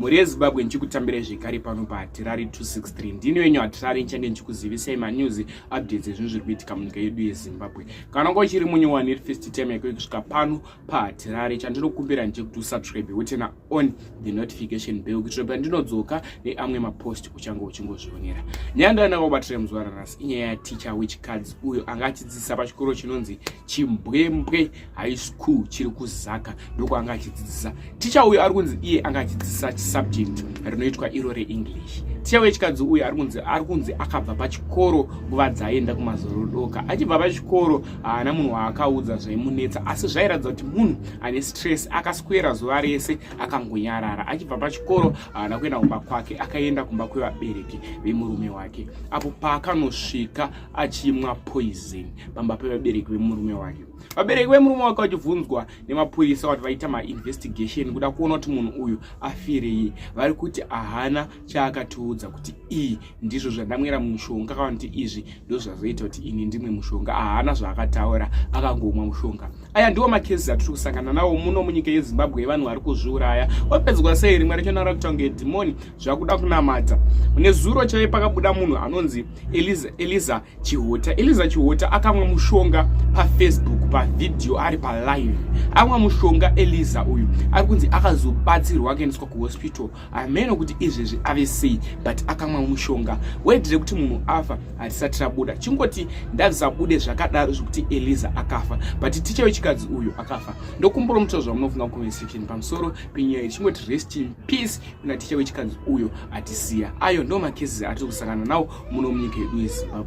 Mhuri yeZimbabwe, ndichikutambirai zvekare pano paHatirari 263. Ndini wenyu Hatirari, nichange ndichikuzivisai manews updates ezvinhu zviri kuitika munyika yedu yeZimbabwe. Kana wanga uchiri munyowani, iri first time yako yekusvika pano paHatirari, chandinokumbira ndechekuti usubscribe, woturn on the notification bell, kuitira pandinodzoka neamwe mapost uchange uchingozvionera. Nyaya ndandakakubatira muzuva ranhasi inyaya yaticha wechikadzi uyo anga achidzidzisa pachikoro chinonzi Chimbwembwe High School chiri kuZaka. Ndokwaanga achidzidzisa. Ticha uyu ari kunzi iye anga achidzidzisa subject rinoitwa iro reEnglish. Ticha wechikadzi uyu ari kunzi akabva pachikoro nguva dzaienda kumazorodoka. Achibva pachikoro, haana munhu waakaudza zvaimunetsa, asi zvairatidza kuti munhu ane stress. Akaswera zuva rese akangonyarara. Achibva pachikoro, haana kuenda kumba kwake, akaenda kumba kwevabereki vemurume wake, apo paakanosvika achimwa poison pamba pevabereki vemurume wake. Vabereki vemurume wake vachibvunzwa nemapurisa kuti vaita mainvestigation kuda kuona kuti munhu uyu afirei, vari kuti haana chaakatiudza kuti iyi ndizvo zvandamwira mushonga, kana kuti izvi ndo zvazoita kuti ini ndimwe mushonga. Haana zvaakataura, akangomwa mushonga. Aya ndiwo macases atiri kusangana nawo muno munyika yeZimbabwe, yevanhu vari kuzviuraya. Wapedzwa sei? Rimwe rachona rakuita kunge dhimoni, zvakuda kunamata. Nezuro chai pakabuda munhu anonzi Eliza Chihota. Eliza Chihota akamwa mushonga paFacebook, pavhidhiyo ari palive amwa mushonga. Eliza uyu ari kunzi akazobatsirwa, akaendeswa kuhospital. Hameno kuti izvezvi ave sei, but akamwa mushonga. Word rekuti munhu afa harisati rabuda, chingoti ndazisabude zvakadaro zvekuti Eliza akafa, but ticha wechikadzi uyu akafa. Ndokumbura mutauro zvamunofunga comment section pamusoro penyaya iyi. Chingoti rest in peace kuna ticha wechikadzi uyo atisiya. Ayo ndo macases atiri kusangana nawo muno munyika yedu yeZimbabwe.